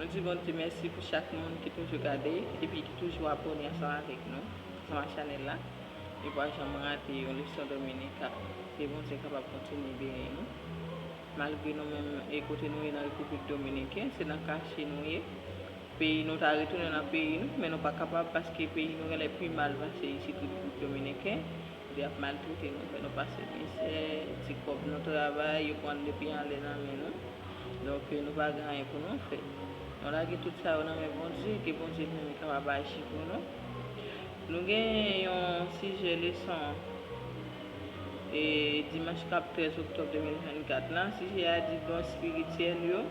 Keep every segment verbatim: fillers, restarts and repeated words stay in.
Di Bondye mèsi pou chak moun ki toujou gade epi ki toujou abòne ansanm avèk nou, ansanm ak chanèl la. E pa janm rate yon leson Dominika. Ke Bondye kapab kontinye beni nou. Malgre nou menm e kote nou ye nan Repiblik Dominiken, se nan kache nou ye. Peyi nou ta retounen nan peyi nou, men nou pa kapab paske peyi nou genlè pi mal pase isit Repiblik Dominiken. Kote y ap maltrete nou, fè nou pase mizè, ti kòb nou travay, yo pran depi anlè nan men nou. Donk, nou pa gen anyen pou nou fè. Nou lage tout sa yo nan men Bondye, ke Bondye li menm li kapab aji pou nou. Nou gen yon sijè leson e dimanch k ap trèz oktòb de mil vennkat lan. Sijè a di don espirityèl yo.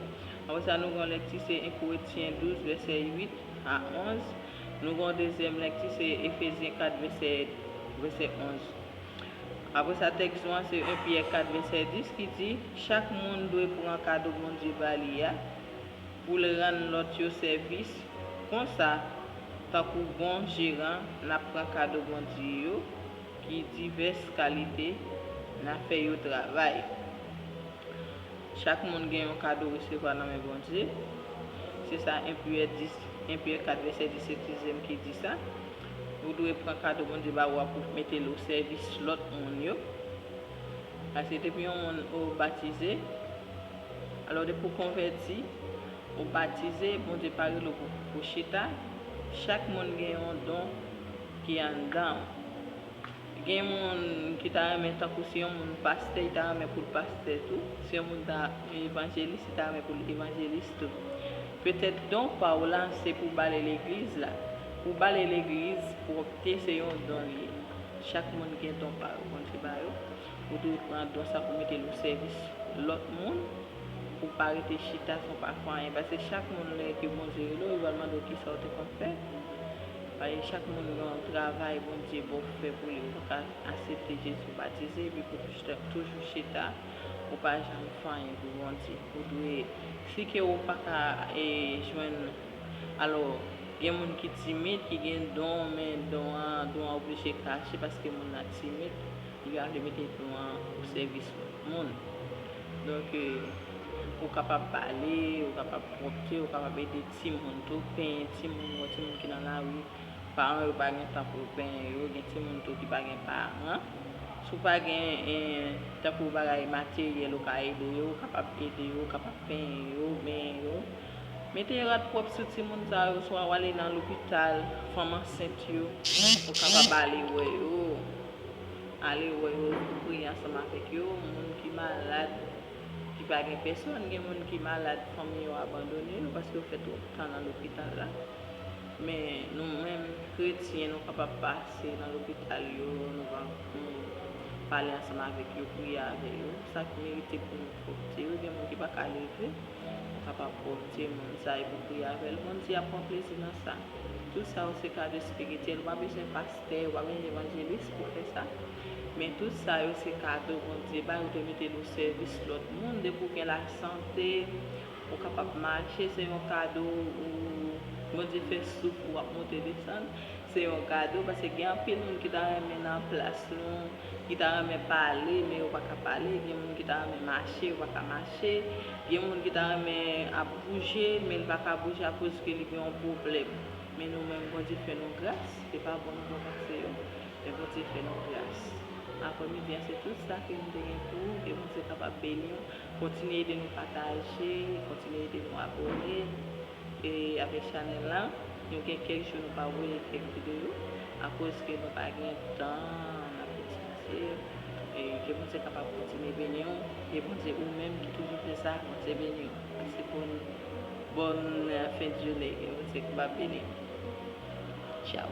Apre sa, nou gen yon lèkti, se en Korentyen douz, vèsè uit a onz. Nou gen yon dezyèm lèkti, se Efezyen kat, vèsè, vèsè onz. Apre sa, tèks nou an, se en Pyè kat, vèsè dis, ki di, chak moun dwe pran kado Bondye ba li a, pou l rann lòt yo sèvis. Konsa, tankou bon jeran, n ap pran kado Bondye yo, ki divès kalite, n a fè yo travay. Chak moun gen yon kado resevwa nan men Bondye. Se sa en Pyè dis, en Pyè kat, vèsè dis e dizyèm ki di sa. Ou dwe pran kado Bondye ba ou a pou mete l o sèvis lòt moun yo. Paske depi yon moun ou batize, alò depi ou konvèti, ou batize, Bondye pa rele w pou, pou chita. Chak moun gen yon don ki anndan w. Gen moun ki ta renmen, tankou si yon moun pastè, li ta renmen pou l pastè tou. Si yon moun ta evanjelis, li ta renmen pou l evanjelis tou. Petèt don pa w la, se pou bale legliz la. Pou bale legliz, pwòpte se yon don li ye. Chak moun gen don pa yo, Bondye ba yo. Ou dwe pran don sa pou mete l o sèvis lòt moun. Pou pa rete chita san w pa fè anyen. Paske chak moun lè ke Bondye rele w, li pral mande w kisa w te konn fè. Paske chak moun gen yon travay Bondye ba w fè pou li. Ou pa ka aksepte Jezi batize epi pou toujou, toujou chita, ou pa janm fè anyen pou Bondye. Ou dwe, si ke ou pa ka e, jwenn, alò, gen moun ki timid, ki gen don, men don an, don an oblije kache paske moun nan timid. Li pa vle mete don an o sèvis lòt moun. Donk, ou kapab bale, ou kapab pwòpte, ou kapab ede timoun tou, penyen timoun, ou wè timoun ki nan lari, paran yo pa gen tan pou yo penyen yo, gen timoun tou ki pa gen paran. Si w pa gen, eh, tankou bagay materyèl ou ka ede yo, ou kapab ede yo, ou kapab penyen yo, benyen yo. Mete rad pwòp sou timoun sa yo, swa w ale nan lopital, fanm ansent yo, ou kapab ale wè yo. Ale wè yo, priye ansanm avèk yo, moun ki malad, ki pa gen pèsòn, gen moun ki malad, fanmi yo abandone yo paske yo fè twòp tan nan lopital la. Men nou menm, kretyen, nou kapab pase nan lopital yo, nou va, nou pale ansanm avèk yo, priye avè yo. Sa ki merite pou nou pwòpte yo, gen moun ki pa ka leve, ou kapab pwòpte moun sa epi priye avè l. Bondye ap pran plezi nan sa. Tout sa yo se kado espirityèl. Ou pa bezwen pastè, ou pa bezwen evanjelis pou fè sa. Men tout sa yo se kado Bondye bay, ou dwe mete l o sèvis lòt moun. Depi w gen lasante, ou kapab mache, se yon kado. Ou, Bondye fè souf ou ap monte desann. Se yon kado, paske gen anpil moun ki ta renmen nan plas nou, ki ta renmen pale, men yo pa ka pale. Gen moun ki ta renmen mache, yo pa ka mache. Gen moun ki ta renmen ap bouje, men li pa ka bouje akoz ke li gen yon pwoblèm. Men nou menm, Bondye fè nou gras, se pa bon nou bon pase yo, men Bondye fè nou gras. Aprèmidi an, se tout sa ke m te gen pou ou, ke Bondye kapab beni w. Kontinye ede nou pataje, kontinye ede nou abòne. E avèk chanèl la, nou gen kèk jou nou pa voye kèk videyo, akoz ke nou pa gen tan, n ap etidye. E ke Bondye kapab kontinye beni w, e Bondye ou menm ki toujou fè sa, Bondye beni w. Pase bòn, bòn, eh, fen de jounen, ke Bondye kapab beni w. Tchaw.